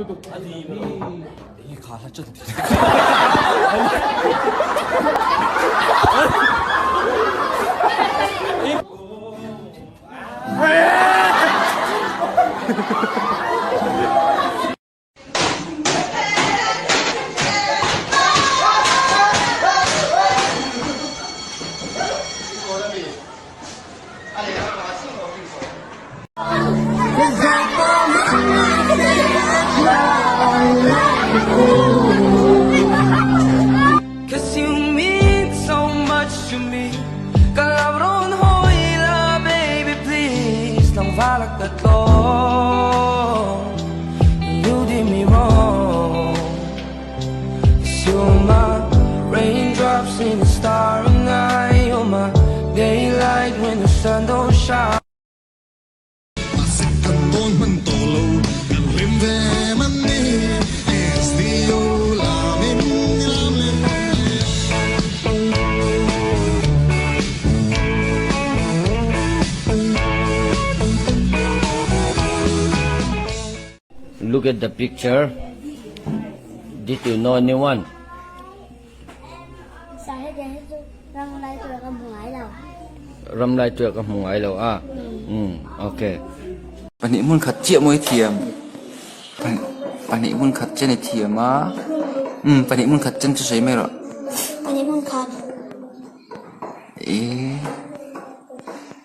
Look at the picture. Did you know anyone? Ram lai tuah ka hmu ngai lo a. Mm, okay. Pahnih hmun khat chiah maw i thiam? Pahnih hmun khat chen i thiam a. Um, pahnih hmun khat chen chu sawi mai rawh. Pahnih hmun khat. E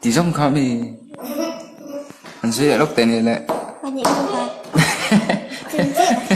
ti zawng kha mi an sawi leh lawk teh ni le. Pahnih hmun khat. Chen chiah.